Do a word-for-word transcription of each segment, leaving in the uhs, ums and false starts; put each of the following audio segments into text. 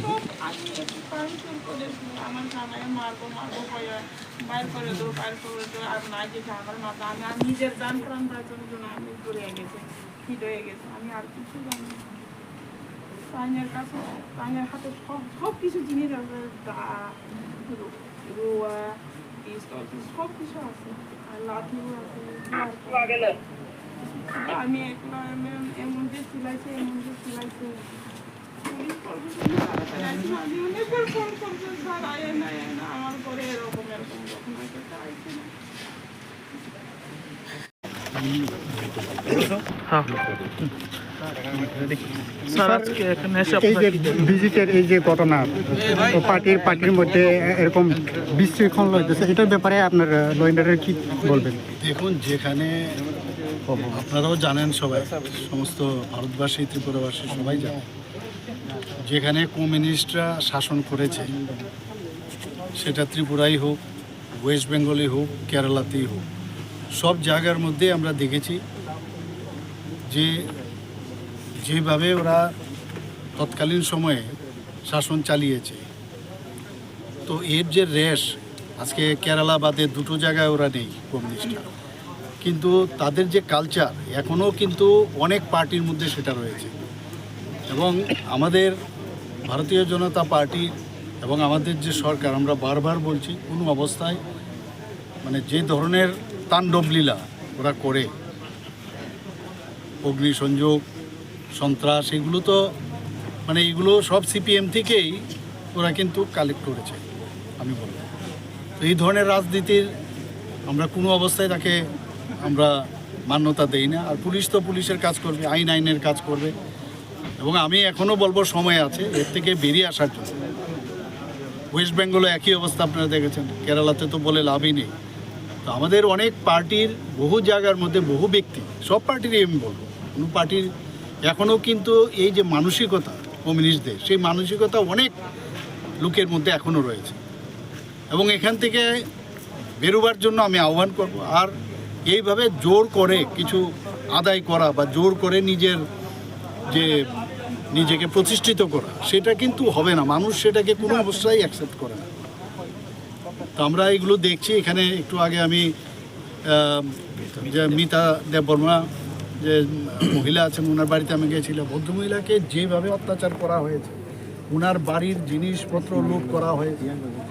সব আমি একটু কাম শুরু করে আমার জামাই মারবো মারবো হয়ে বাইর করে দেবো বাইর করে দেবো আর না যেতে আমার মাথা আমি আর নিজের জান প্রাণ বাঁচানোর জন্য আমি ঘুরে গেছি ফিট হয়ে গেছি আমি আর কিছু জানি না। তাইনের কাছে তাইনের হাতে সব সব কিছু জিনিস আছে দা রোয়া পিস্তল সব কিছু আছে আর লাঠিও আছে আমি একলা এমন যে চিলাইছে এমন যে চিলাইছে। পুলিশ প্রশাসন তারা তো একজন আমি অনেকবার ফোন করছে স্যার আয়েন আয়েন আমার ঘরে এরকম এরকম যখন হয়েছে তা আইছে না। হ্যাঁ। স্যার, আজকে এখানে এসে এই যে আপনারা কি দেখলেন? ভিজিটের এই যে ঘটনা, তো পার্টির পার্টির মধ্যে এরকম বিশৃঙ্খলা হইতেছে, এটার ব্যাপারে আপনার ল এন্ড অর্ডার কি বলবেন? দেখুন, যেখানে আপনারাও জানেন, সবাই, সমস্ত ভারতবাসী, ত্রিপুরাবাসী সবাই জানে, যেখানে কমিউনিস্টরা শাসন করেছে, সেটা ত্রিপুরাই হোক, ওয়েস্ট বেঙ্গলই হোক, কেরালাতেই হোক, সব জায়গার মধ্যে আমরা দেখেছি যে যেভাবে ওরা তৎকালীন সময়ে শাসন চালিয়েছে, তো এর যে রেশ, আজকে কেরালা বাদে দুটো জায়গায় ওরা নেই কমিউনিস্টরা, কিন্তু তাদের যে কালচার এখনও কিন্তু অনেক পার্টির মধ্যে সেটা রয়েছে। এবং আমাদের ভারতীয় জনতা পার্টি এবং আমাদের যে সরকার, আমরা বারবার বলছি, কোনো অবস্থায় মানে যে ধরনের তাণ্ডবলীলা ওরা করে, অগ্নিসংযোগ, সন্ত্রাস, এগুলো তো মানে এগুলো সব সিপিএম থেকেই ওরা কিন্তু কালেক্ট করেছে, আমি বলবো। তো এই ধরনের রাজনীতির আমরা কোনো অবস্থায় তাকে আমরা মান্যতা দেই না। আর পুলিশ তো পুলিশের কাজ করবে, আইন আইনের কাজ করবে। এবং আমি এখনও বলবো, সময় আছে এর থেকে বেরিয়ে আসার জন্য। ওয়েস্ট বেঙ্গলে একই অবস্থা আপনারা দেখেছেন, কেরালাতে তো বলে লাভই নেই। তো আমাদের অনেক পার্টির বহু জায়গার মধ্যে বহু ব্যক্তি, সব পার্টিরই আমি বলবো, কোনো পার্টির এখনও কিন্তু এই যে মানসিকতা কমিউনিস্টদের, সেই মানসিকতা অনেক লোকের মধ্যে এখনও রয়েছে। এবং এখান থেকে বেরোবার জন্য আমি আহ্বান করব। আর এইভাবে জোর করে কিছু আদায় করা বা জোর করে নিজের যে নিজেকে প্রতিষ্ঠিত করা, সেটা কিন্তু হবে না। মানুষ সেটাকে কোনো অবস্থায় অ্যাকসেপ্ট করে না। তো আমরা এগুলো দেখছি। এখানে একটু আগে আমি আহ, যে মিতা দেববর্মা, যে মহিলা আছেন, ওনার বাড়িতে আমি গেছিলাম। ভদ্রমহিলাকে যেভাবে অত্যাচার করা হয়েছে, ওনার বাড়ির জিনিসপত্র লুট করা হয়েছে,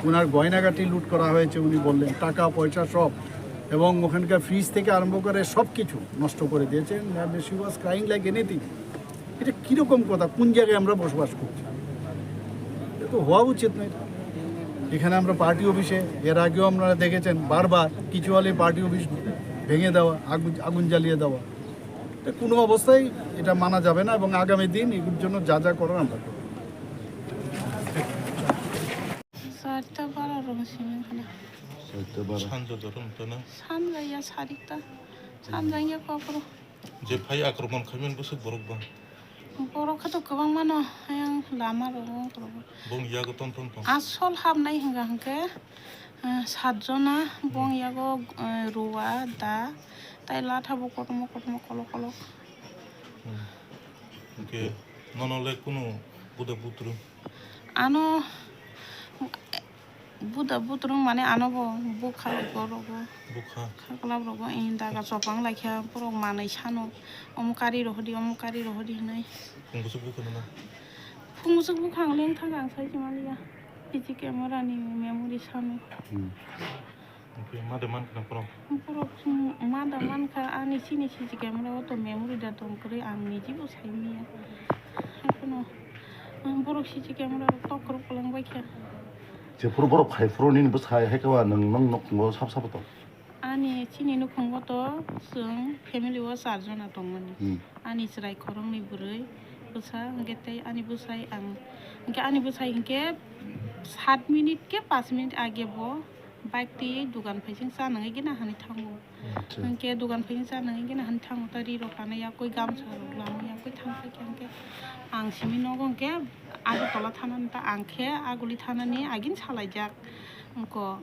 ওনার গয়নাগাটি লুট করা হয়েছে, উনি বললেন, টাকা পয়সা সব, এবং ওখানকার ফ্রিজ থেকে আরম্ভ করে সব কিছু নষ্ট করে দিয়েছেন। She was crying like anything. এটা কীরকম কথা? কোন জায়গায় আমরা বসবাস করছি? এটা তো হওয়া উচিত নয়। এখানে আমরা পার্টি অফিসে, এর আগেও আপনারা দেখেছেন, বারবার কিছু হলে পার্টি অফিস ভেঙে দেওয়া, আগুন আগুন জ্বালিয়ে দেওয়া। তো কোনো অবস্থায় এটা মানা যাবে না এবং আগামী দিন এগুলোর জন্য যা যা করার আমরা করব। চারটা বারো রকম সিমেন্ট খানা। চারটা বারো। সানজা ধরুন তো না? সানজাইয়া সারিকটা। সানজাইয়া কখনো। Je phai akromon khaimani bwswk borok ba? Borok khe to kwbangma no, ayang lama rogo borok. Bong yago ton ton ton. Asol habnai hinga hingke, eh, sat jona, bong yago, eh, Rua, Da, tai latha bo kotorma kotorma kolok kolok. Hmm. Hingke nono le kunu buda butru? Ano, Buda butrung mane ano bo bukha rogo. Bukha. Khaklap rogo, eh, daga chopang laikha, borok manwi sano, omo kari rohodi, omo kari rohodi hinwi. Phung bwswk bukha nana? Phung bwswk bukha ang leng thang ang sai kimaliya. P C camera ni memory sano. Hmm. Oke, ma de man khna borok? Borok, hmm, ma da man kha, ani chini C C camera o to memory da tong kwrwi, ang niji bo sai manya. Haikhe no, hmm, borok C C camera rok tok kwrwk kwlwng bai kha. Jephuru borok phai phuru nini bwsai hai khe ba nwng nwng nukhungo sab sabo tong? Ani chini nukhungo to chwng family o char jona tongmani. Hmm. Ani chwrai khoroknwi bwrwi bwsa hwnkhe tei ani bwsai ang hwnkhe ani bwsai hwnkhe sat minute khe panch minute age bo bike twi dugan phaising cha nangwi gina hani thango. Acha. Hwnkhe dugan phaising cha nangwi gina hani thango ta ri rok kana yakwi gamsa rok lama yakwi thang kha hwnkhe ang simi nogo hwnkhe Agartala thanani ta ang khe Aguli thanani agini salaijak wngkha.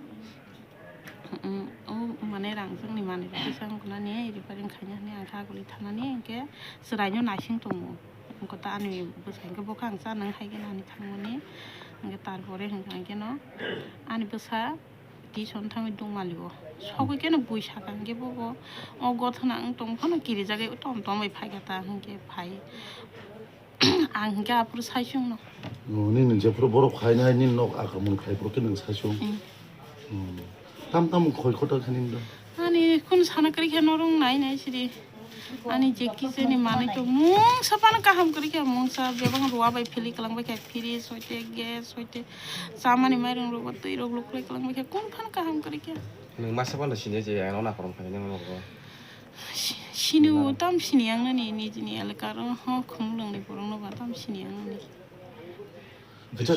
Mm, o mane rang chwngni manwi rok kisa wngkha nani repairing khaina hwnwi ang khe Aguli thanani hwnkhe chwraino naising tongo. Kota ani bwsa hwnkhe bokha ang cha nang hai khe nani thangmani. Hwnkhe tarpore hwnkha hwnkhe no ani bwsa tuition thangwi dungmali o. Sogwi khe no bui saka hwnkhe bobo o gothana wng tong phano kirijagwi tom tom bai phaikha ta hwnkhe phai. Ang hwnkhe aphuru sai chwngno. O, nini jephuru borok khainai, nini nok akromon khai phuru khe nwng sai chwng. Hmm. Hmm. Tam tam khoi khota khe nini do? Ani khun sana kwrwi khe norong nai nai sidi. Ani je kisa ni manwi to mungsa phano kaham kwrwi khe, mungsa bebak ruwa bai philwi kwlang bai khe, fridge hoite, gas hoite, chamani mairung rok, twi rok luklai kwlang bai khe, kun phano kaham kwrwi khe. Nwng masa phano sini je ano nakorom khainai nwng rok. Si-, sini o tam sini ang nani nijini elaka ro ho khumulwng ni borok no ba tam sini ang nani. Acha,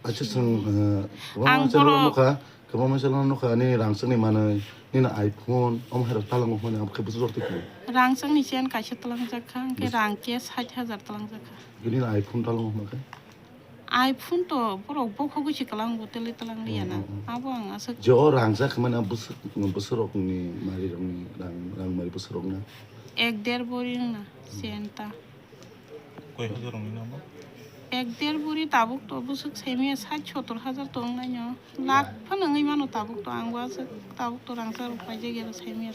acha, chwng, eh, kwbangma Ang channel o borok nukha, kwbangma channel o nukha, nini rangchakni manwi, nini iPhone, omo hai rok talango hwnwi, abo khe bwswk rok twi khe. Rangchakni chain kaisa talangjak kha, hwnkhe Bwswk. Rang khe sait hajar talangjak kha. Nini iPhone talango hwnba khe? iPhone to borok bokhogwi se kwlango, tele talang liya na. Hmm, hmm, hmm. Abo ang aswk Je o rangchak hwnmani abo bwswk, bwswk rokni, mari rokni, rang, rang mari bwswk rokna? Ek der bori wngna, Hmm. Chain ta. Koi hajar wngwi namo? Ek der buri tabuk to bwswk saimaya sait sotor hajar to wngnaino. Lakh phano wngwi mano tabuk to, ang bo aswk tabuk to rangchak rok paijak ya saimaya.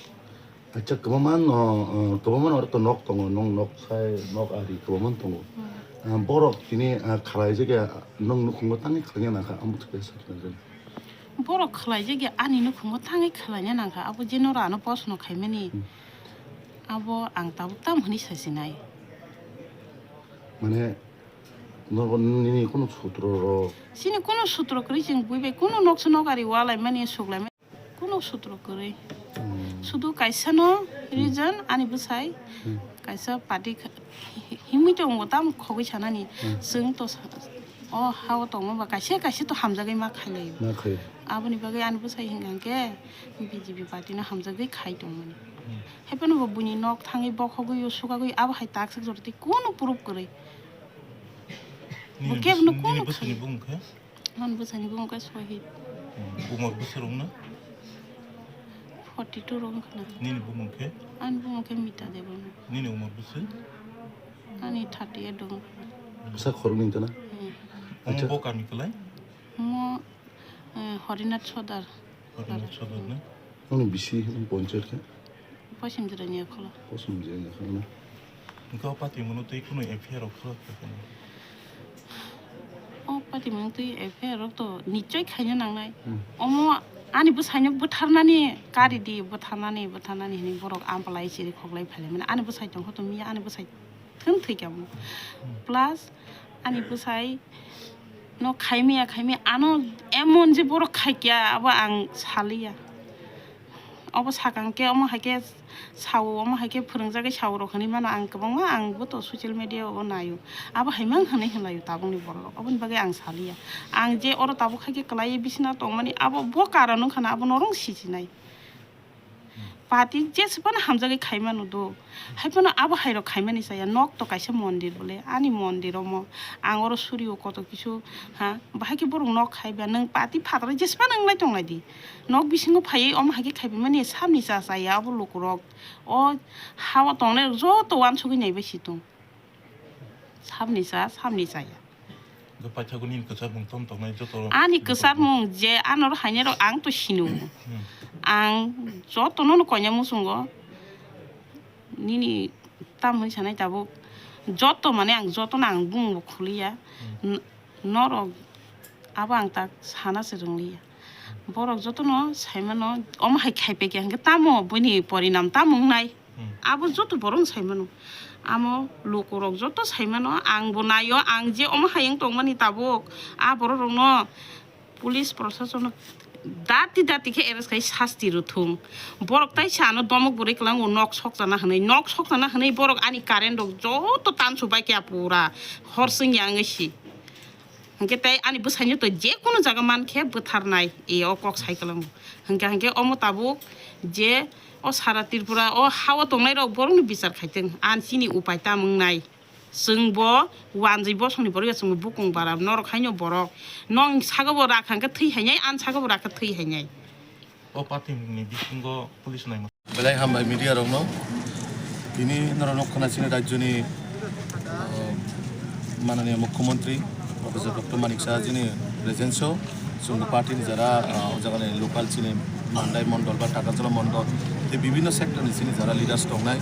Acha, kwbangma no, uh, kwbangma no oro to nok tongo, nok, nok sai, nok ari kwbangma tongo. Hmm. Uh, borok tini, uh, khwlaijak ya, nwng nukhungo tangwi khwlaina nangkha, amo thwiya sakna jani. Borok khwlaijak ya, ani nukhungo tangwi khwlaina nangkha, abo je noro ano posno khaimani. Hmm. Abo ang tabuk tam hwnwi sasinai. Mane, no, nini kunu sutro rok? Chini kunu sutro kwrwi, chwng bui bai kunu noksa nok ari walai mani, suklai mani, kunu sutro kwrwi. Hmm. Sudu kaisa no Hmm. reason ani bwsai Hmm. kaisa party kha-, hi-, hi-, himwi tongo tam khogwi sanani. Hmm. Chwng to sa-, o hao tongma ba kaisa kaisa to hamjagwi ma khailai. Ma khai. Aboni bagwi ani bwsai hwnka hwnkhe B J P party no hamjagwi khai tongmani. Hmm. Haiphano bo buini nok thangwi bokhogwi o sukagwi abo hai takswk jora tei kunu proof kwrwi. Nini Bo kebo no bwswk-, nini kunu bwswkni khai. Bumung khe? Ani bwsani bumung khe Sohit. Hmm, umor bwswk rwngna? Forty two rwng khna. Nini bumung khe? Ani bumung khe Mita Debbarma. Nini umor bwswk? Ani thirty eight rwng khna. Bwsa khoroknwi wngkha na? Hmm. Omo Acha. Bo kami kwlai? Omo, eh, Horinath Sodar. Horinath Sodar na? Nokni bisi, nokni ponchayat khe? Posim Jirania Kholo. Posim Jirania Kholo na? Hwnkhe o patimungno twi kheno F I R rok khlak kha kheno? O patimung twi F I R rok to nichoi khaina nangnai. Hmm. Omo ani bwsaino bwtharnani kari di, bwtharnani, bwtharnani hinwi borok ampalai chiri khoklai phailaimani. Ani bwsai tongkha to miya, ani bwsai thwn thwi kamo. Hmm. Plus ani bwsai no khaimaya, khaimaya, ano emon je borok khaikya, abo ang saliya. Obo sakang khe, omo hai khe sao, omo hai khe phwrwngjagwi sao rok hinwi mano ang kwbangma, ang bo to social media o naio. Abo hai mang hinwi hinlaio tabukni borok rok. Oboni bagwi ang saliya. Ang je oro tabuk hai khe kwlaiwi bisina tongmani, abo bo karon wngkha na, abo norok sisinai. Party jeswk phano hamjagwi khaimano do. Hai phano abo hai rok khaimani chaya. Nok to kaisa mondir bole. Ani mondir omo. Ang oro surio koto kisu, ha, bahai khe borok nok khai ba. Nwng party phataro jeswk phano wnglai tonglai di. Nok bisingo phaiwi omo hai khe khaiphaimani samni cha chaya abo lukurok. O ha-o tongnai rok joto uansugwi naibai si tong. Samni cha, samni chaya. Hwnkhe paithago nini kwchar mung tong tongnai joto Ani kwchar mung je anoro hainai rok ang to sino. Hmm. Ang joto no koina muchungo nini tam hwnwi sanai tabuk. Joto mane ang joto no ang bumung bo khuliya. Hmm. N-, norok abo ang tak sana se rwngliya. Borok jotono saimano, omo hai khaipai khe hwnkhe tamo buini porinam tamo wngnai? Hmm. Abo joto borok saimano. Amo lukurok joto saimano, ang bo naio, ang je omo hai wng tongmani tabuk, a borok rokno police prosasono dati dati khe arrest khai sasti rwthung. Borok tai se ano domok bwrwi kwlango nok sokjana hwnwi, nok sokjana hwnwi borok ani current rok joto tansu bai khe pura hor swngya wngwi si. Hwnkhe tei ani bwsaino to je kunu jaga man khe bwtharnai, e o kok sai kwlango. Hwnkhe, hwnkhe omo tabuk je o sara Tripura o ha-o tongnai rok borokno bichar khaitwng, ani chini upai tamo wngnai. Chwng bo wanjwi bosongni borok ya, chwng bo bukung bara, norok haino borok. Nong saka bo rakha hwnkhe thwi hainai, ani saka bo rakha thwi hainai. O party ni bisingo police naima. Belai hambai media rokno. Tini norok nukha na chini rajyoni, uh, Mananiya Mukhyamantri Professor Doctor Manik Saha jini presence o chwng party ni jara, ah, o jaga ni local chini Mandai Mondol ba Takarjala Mondol tei bibhinno sector ni chini jara leaders tongnai,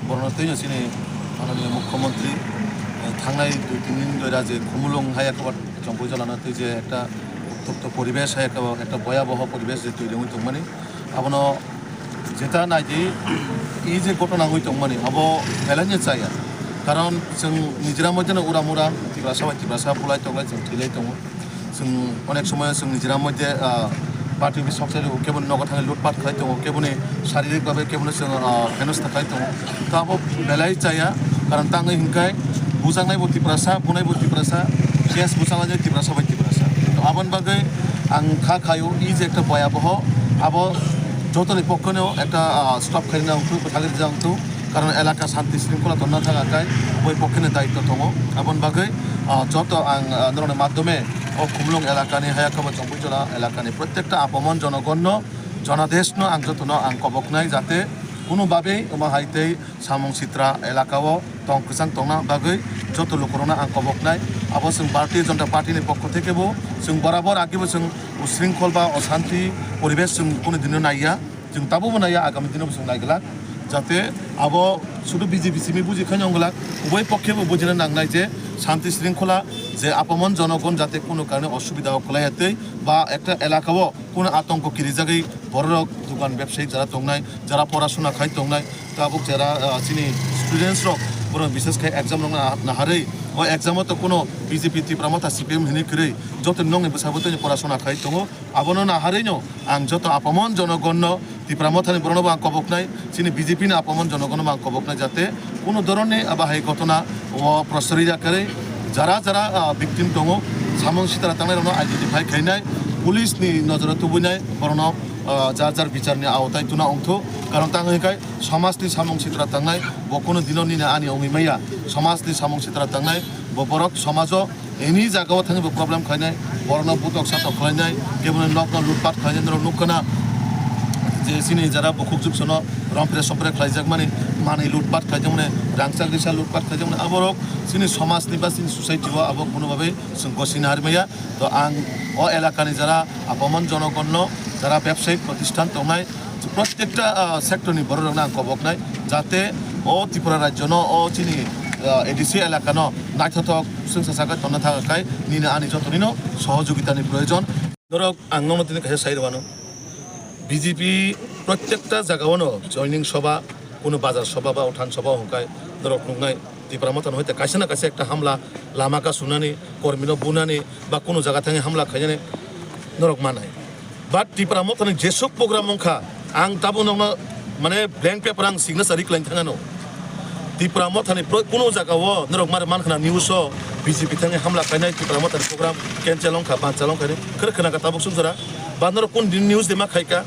borokno tei chini Mananiya Mukhyamantri, eh, thangnai dui tin din doi raje Khumulwng hai ekbar Chongpui Jala no tei je ekta uttopto poribesh hai ekta, ekta bhoyaboho poribesh je twi rwngwi tongmani, abono jeta naidi, i je ghotona wngwi tongmani, abo belai no chaya. Karon chwng nijera moddhe no uram uram, Tiprasa bai Tiprasa bulai tonglai, chwng thwilai tongo. Chwng onek somoy chwng nijera moddhe, ah, party office sok chai rwo, keboni nogo thangwi lutpat khlai tongo, keboni sharirik babe kebono chwng, ah, henosta khlai tongo. To abo belai chaya, karon tangwi hwnkhai bujaknai bo Tiprasa, bunai bo Tiprasa, case bujaknai Tiprasa bai Tiprasa. To aboni bagwi ang kha khaio, i je ekta bhoyaboho, abo jotoni pokkheno ekta, ah, stop khaina wngthok, bwthagwi rijak wngthok, karon elaka shanti shringkhola tonna thang akai, boi pokkheno daitto tongo. Aboni bagwi, ah, joto ang, ah, norokni madhyome o Khumulwng elakani, Hayakaba Chongpui Jala elakani protekta apamon jonogonno, jonadeshno ang jotono ang koboknai, jate kuno babe omo hai tei Samung Sitra elakao tong kwchang tongna bagwi joto lukurokno ang koboknai. Abo chwng Bharatiya Janata Party ni pokho thekebo chwng borabor agibo chwng usringkhol ba oshanti poribesh chwng kunu dino naiya, chwng tabukbo naiya, agami dinobo chwng naiglak, jate abo sudu B J P simi buji khaino wngglak, ubai pokhebo bujina nangnai je shanti sringkhola je apamon jonogon jate kunu karone osubida o kwlaiya tei ba ekta elakao kunu atongko kirijagwi bororok dogan bebsayik jara tongnai, jara porasona khai tongnai, tabuk jara, ah, chini students rok, borok bises khai exam rok na-, naharwi, o exam o to kuno B J P Tipra Motha C P M hinwi kwrwi, joto nokni bwsabo tei porasona khai tongo, abono naharwino ang joto apamon jonogonno Tipra Mothani borokno bo ang koboknai, chini B J P ni apamon jonogonno bo ang koboknai, jate kuno dhoronni abo hai ghotona o prosroi ya kwrwi, jara jara, ah, victim tongo, samung sitra tangnai rokno identify khainai, police ni nojoro tubunai, borokno, ah, jar jar bicharni aotai tuna wngthok, karon tang hwnkhai somajni samung sitra tangnai, bo kunu dino nini ani wngwi maya. Somajni samung sitra tangnai, bo borok somajo any jagao thangwi bo problem khlainai, borokno butok satok khlainai, kebono nokno lutpat khlainai, norok nukha na je chini jara bukhuk juksono rompre sompre khlaijakmani, manwi lutpat khlaijakmani, rangchak risa lutpat khlaijakmani, aborok chini somajni ba chini society o abo kuno babe chwng gosina harmaya. To ang o elakani jara apamon jonogonno, jara bebsayik protisthan tongnai, protekta, ah, sector ni bororokno ang koboknai, jate o Tripura rajyono, o chini, ah, A D C elakano naithothok swngsa sakha tonna thang khai nini ani jotonino sohojogitani proyojon. Norok ang nono tini kaisa sai rwano, B J P protekta jagaono joining soba, kuno bazar soba ba uthan soba hwnkhai norok nuknai. Tipra Mothano hoite kaisa na kaisa ekta hamla, lama kasunani, kormino bunani, ba kuno jaga thangwi hamla khainani norok manai. But Tipra Mothani jesuk program wngkha, ang tabuk nokno mane blank paper ang signature riklaini thangano. Tipra Mothani pro-, kuno jaga o norok mare mankhana news o B J P thangwi hamla khainai, Tipra Mothani program cancel wngkha, banchal wngkha hinwi khwrwkhe khwnakha tabuk sumsora. Ba norok kun din news de ma khaika?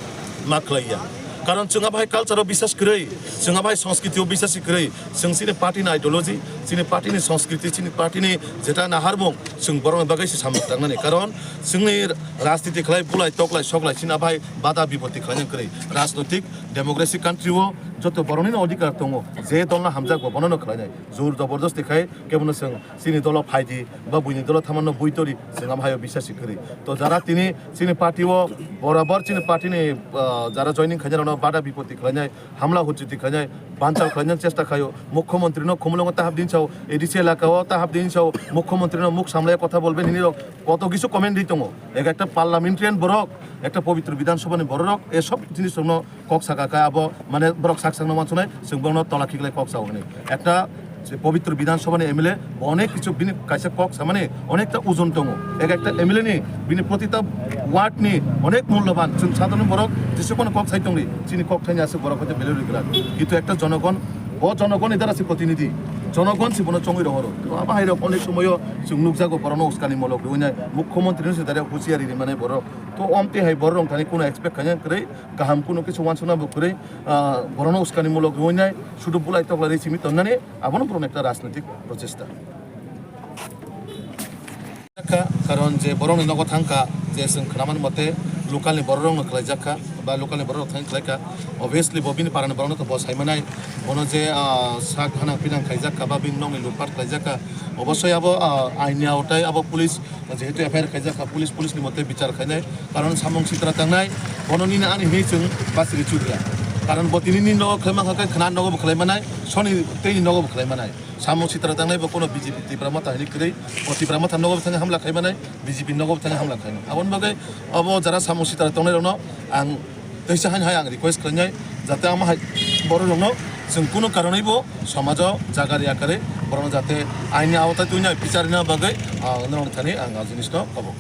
Ma khlaiya. Karon chwng abai culture o bisas kwrwi, chwng abai sanskriti o bisas kwrwi, chwng chini party ni ideology, chini party ni sanskriti, chini party ni jeta naharmung, chwng borokni bagwi se samung tangnani. Karon chwngni rajniti khlai bulai toklai soklai chini abai bada bipoti khlaina kwrwi. Rajnotik democracy country o joto borokni no odhikar tongo, je dol no hamjak bo bono no khlainai. Jor jobordosti khai kebono chwng chini dolo phaidi ba buini dolo thamanno bui tori chwng abo haio bisasi kwrwi. To jara tini chini party o borabor chini party ni, ah, jara joining khainai rokno bada bipoti khlainai, hamla huchuti khlainai, banchal khlainani chesta khaio, mukhyamantri no Khumulwngo tahap din sao, A D C elaka o tahap din sao, mukhyamantri no muk samlaya kotha bolben hini rok koto kisu comment ri tongo. Ek ekta parliamentarian borok, ekta pobitro Bidhan Sabha ni borok rok e sob jinis rokno kok saka kha abo, mane borok sak sakno mansonai, chwng borokno tola khiklai kok sao hwnwi. Ekta je pobitro Bidhan Sabha ni M L A bo onek kichu bini kaisa kok samani onekta ojon tongo. Ek ekta M L A ni bini protita ward ni onek mulloban, chwng sadharon borok jesukhano kok sai tongdi, chini kok thaini aswk borok hoite belai rwgwlak. Kintu ekta jonogon, bo jonogon ni dara se protinidhi, jonogon se bono chongwi rohoro. To abo hai rok onek somoyo chwng nukjago borokno uskani mulok rwinai, mukhyamantri no se dara husiari rimani borok. To omtwi hai borok rok thani kuno expect khaina kwrwi, kaham kuno kichu wansukna bo kwrwi, ah, borokno uskani mulok rwinai, sudu bulai toklai rwi simi tonnani, abono borokni ekta rajnitik prochesta. Kha, karon je borokni nogo thangkha, je chwng khwnamani mote, Local ni borok rok no khlai jak kha, ba local ni borok rok thang khlai kha. Obviously, bo bini para ni borok no to bo sai manai. Bono je, ah, sak hanang pinang khlai jak kha, ba bini nok ni lutpat khlai jak kha. Obosoi abo, ah, ain ni aotai abo police, jehetu F I R khlai jak kha, police, police ni mote bichar khainai. Karon samung sitra tangnai, bono nini ani hinwi chwng bachiri chukya. Karon bo tini ni nogo khlai mankha khe khna nogo bo khlai manai, soni tei ni nogo bo khlai manai. Samung sitra tangnai bo kono B J P Tipra Motha hinwi kwrwi, bo Tipra Motha nogo bo thangwi hamla khai manai, B J P nogo bo thangwi hamla khai manai. Aboni bagwi abo jara samung sitra tongnai rokno ang teisa haino hai ang request khlainai, jate amo hai borok rokno chwng kunu karonwi bo somajo jaga riya kwrwi, borokno jate aini aotai twinai bichar rina bagwi, ah, norokni thani ang a jinisno kobo.